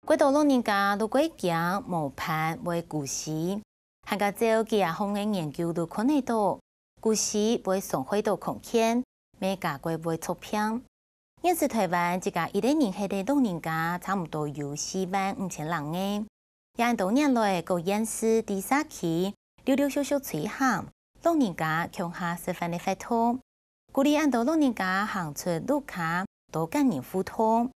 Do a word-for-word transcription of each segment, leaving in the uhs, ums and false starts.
過多老人家就過驚無伴會痀忒，還過照幾下項个研究就看得到，痀忒會傷害到康健，乜加過會著病。 現時臺灣自家一个人歇个老人家差毋多有四萬五千零个，也恁多年來，各縣市在社區陸陸續續推行老人家共下食飯个活動，鼓勵恁多老人家行出屋下，多佮人互動。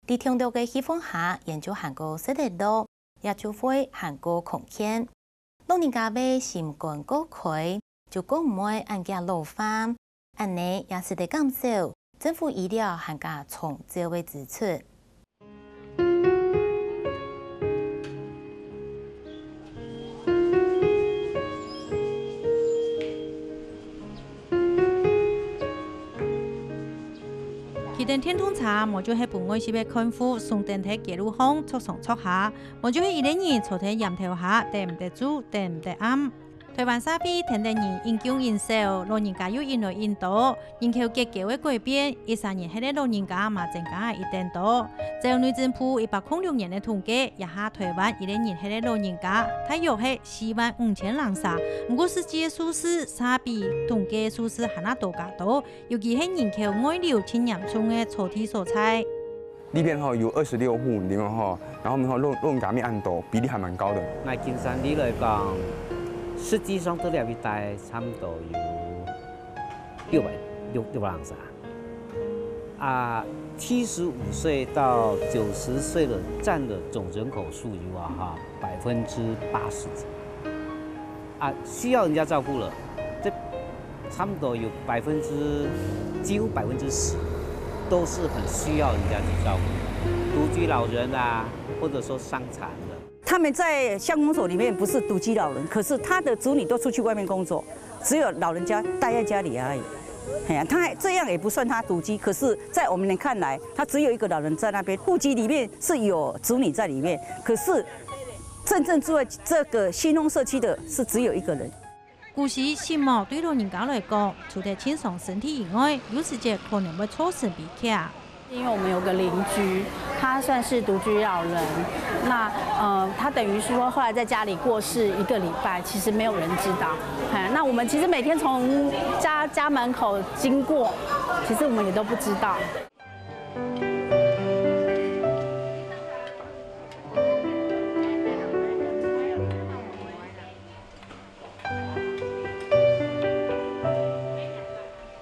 在當多个地方下，人就還過食得落，也就會還過康健。 老人家會心肝較開，就較毋會恁遽老化，恁呢也使得減少政府醫療還過長照个支出。騎等電動車，無就係分外籍个看護送等在街路項蹉上蹉下， 無就係一个人坐在簷頭下，等毋得晝，等毋得暗。臺灣社會跈等人因供因少，老人家又因來因多，人口結構个改變，一儕人歇个老人家嘛增加一等多。照內政部一百空六年个統計，這下臺灣一个人歇个老人家大約係四萬五千零儕，毋過實際个數字，相比統計个數字還較多加多，尤其係人口外流盡嚴重个草地所在。 裡面吼有二十六戶，裡面吼，然後吼老老人家乜恁多，比例還蠻高的。那金山里來講，實際上這兩一帶差不多有六百六六百零儕。啊，七十五歲到九十歲的佔了總人口數有啊哈，百分之八十幾。 啊，需要人家照顧了，這差不多有百分之，幾乎百分之十都是很需要人家去照顧，獨居老人啊，或者說傷殘的。他們在鄉公所裡面不是獨居老人，可是他的子女都出去外面工作，只有老人家待在家裡而已。哎呀，他這樣也不算他獨居，可是在我們看來，他只有一個老人在那邊，戶籍裡面是有子女在裡面，可是真正住在這個新豐社區的是只有一個人。痀忒、失望對老人家來講，除了盡傷身體以外，有時節可能會造成悲劇。因為我們有個鄰居，他算是獨居老人，那，呃，他等於是說後來在家裡過世一個禮拜，其實沒有人知道。哎，那我們其實每天從家，家門口經過，其實我們也都不知道。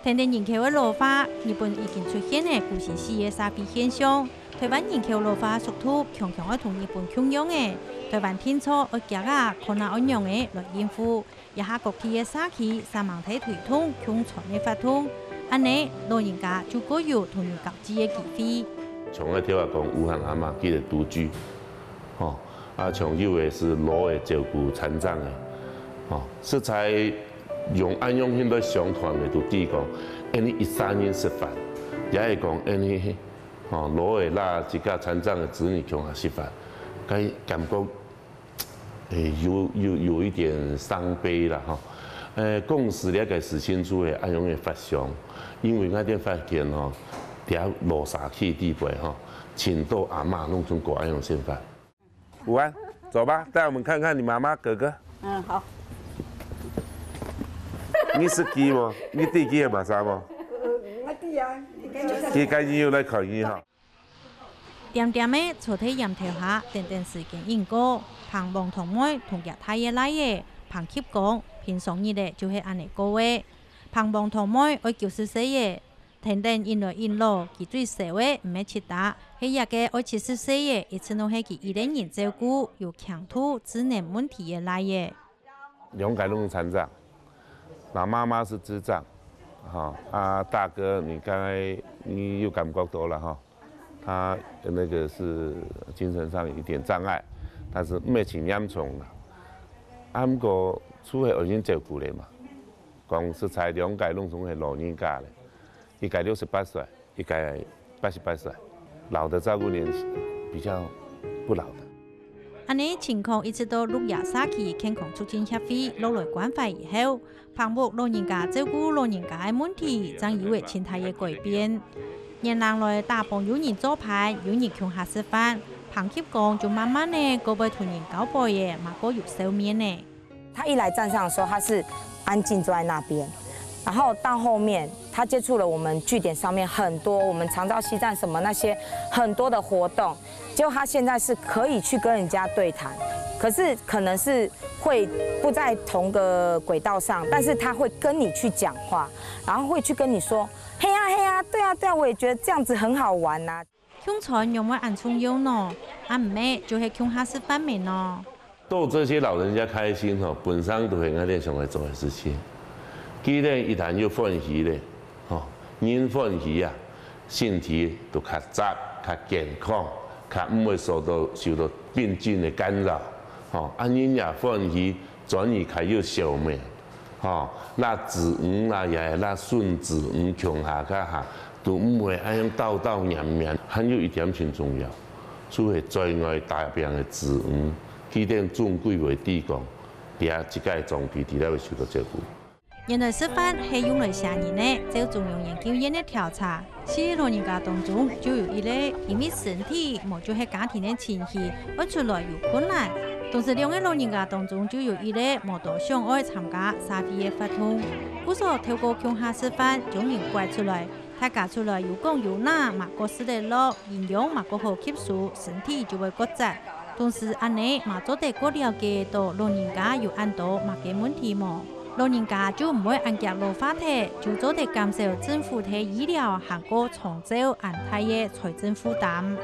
跈等人口个老化，日本已經出現了痀忒死个社會現象。臺灣人口老化速度強強愛同日本共樣个，臺灣定著愛遽啊，看啊愛仰仔來應付。這下各地个社區煞猛在推動共餐个活動，恁呢老人家就較有同人交際个機會。像𠊎頭下講，有閒阿嬤佢个獨居，吼，啊，像有个係老个照顧殘障个，吼，實在用恁樣形來相團个，就知講，恁呢一家人食飯，也係講恁呢，吼，老个啦，自家殘障个子女共下食飯，該感覺 誒，有，有，有一點傷悲啦，吼。呃，講實在个事情就會恁樣个發生，因為𠊎等發現吼，在老社區地背吼，盡多阿嬤攏總過恁樣生活。午安，走吧，帶我們看看你媽媽、哥哥。嗯，好。你識佢無？你知佢係麼儕無？呃，我知啊，佢个，佢个人有來看你吼。 恬恬仔坐在簷頭下，等等時間緊過。彭王堂妹同厥大个倈仔，彭吉光，平常日仔就係恁呢過个。彭王堂妹愛九十歲了，跈等緊來緊老，佢最愁个毋係自家，係這個愛七十歲了，一直攏係佢一個人照顧，有輕度智能問題个倈仔。 兩個攏殘障，那媽媽是智障，哈，啊，大哥，你剛才你有感覺到了哈，他那個是精神上有一點障礙，但是毋係盡嚴重啦。啊，毋過厝下已經照顧了嘛，講實在，兩個攏總係老人家了，一個六十八歲， 一個八十八歲，老的照顧人比較不老的。恁呢情況一直到鹿野社區健康促進協會落來關懷以後，彭屋老人家照顧老人家个問題正有了盡大个改變。原來打幫有人做伴，有人共下食飯，行級講就慢慢仔過會同人交陪仔，嘛過有笑面仔。他一來站上的時候，他是安靜坐在那邊，然后到后面，他接触了我们据点上面很多我们长照西站什么那些很多的活动，结果他现在是可以去跟人家对谈，可是可能是会不在同个轨道上，但是他会跟你去讲话，然后会去跟你说，嘿呀嘿呀，对啊对啊，我也觉得这样子很好玩呐、共餐仰會恁重要呢？啊毋係就係共下食飯咩呢？逗这些老人家开心吼，本身都係𠊎兜想要做个事情。佢兜一旦有歡喜咧，吼，人歡喜啊，身體都較扎、较健康，較毋會受到受到病菌的干扰，吼，啊人也歡喜，轉去較有笑面。 吼，拉子女啦，也係拉孫子女共下該下，都毋會恁樣鬥鬥黏黏。還有一點盡重要，就係在外打拚个子女，佢兜總歸會知講，這自家个長輩在哪位受到照顧。原來食飯係用來謝人个，照中央研究院个調查， 四个老人家當中就有一个因為身體無就係家庭个情形，愛出來有困難。同時兩个老人家當中就有一个無多想愛參加社會个活動。故所透過共下食飯，將人拐出來，大家出來有講有笑，嘛過食得落，營養嘛過好吸收，身體就會過紮。 同時恁呢嘛做得過了解到老人家有恁多麼个問題無？老人家就毋會恁遽老化忒，就做得減少政府在醫療還過長照恁大个財政負擔。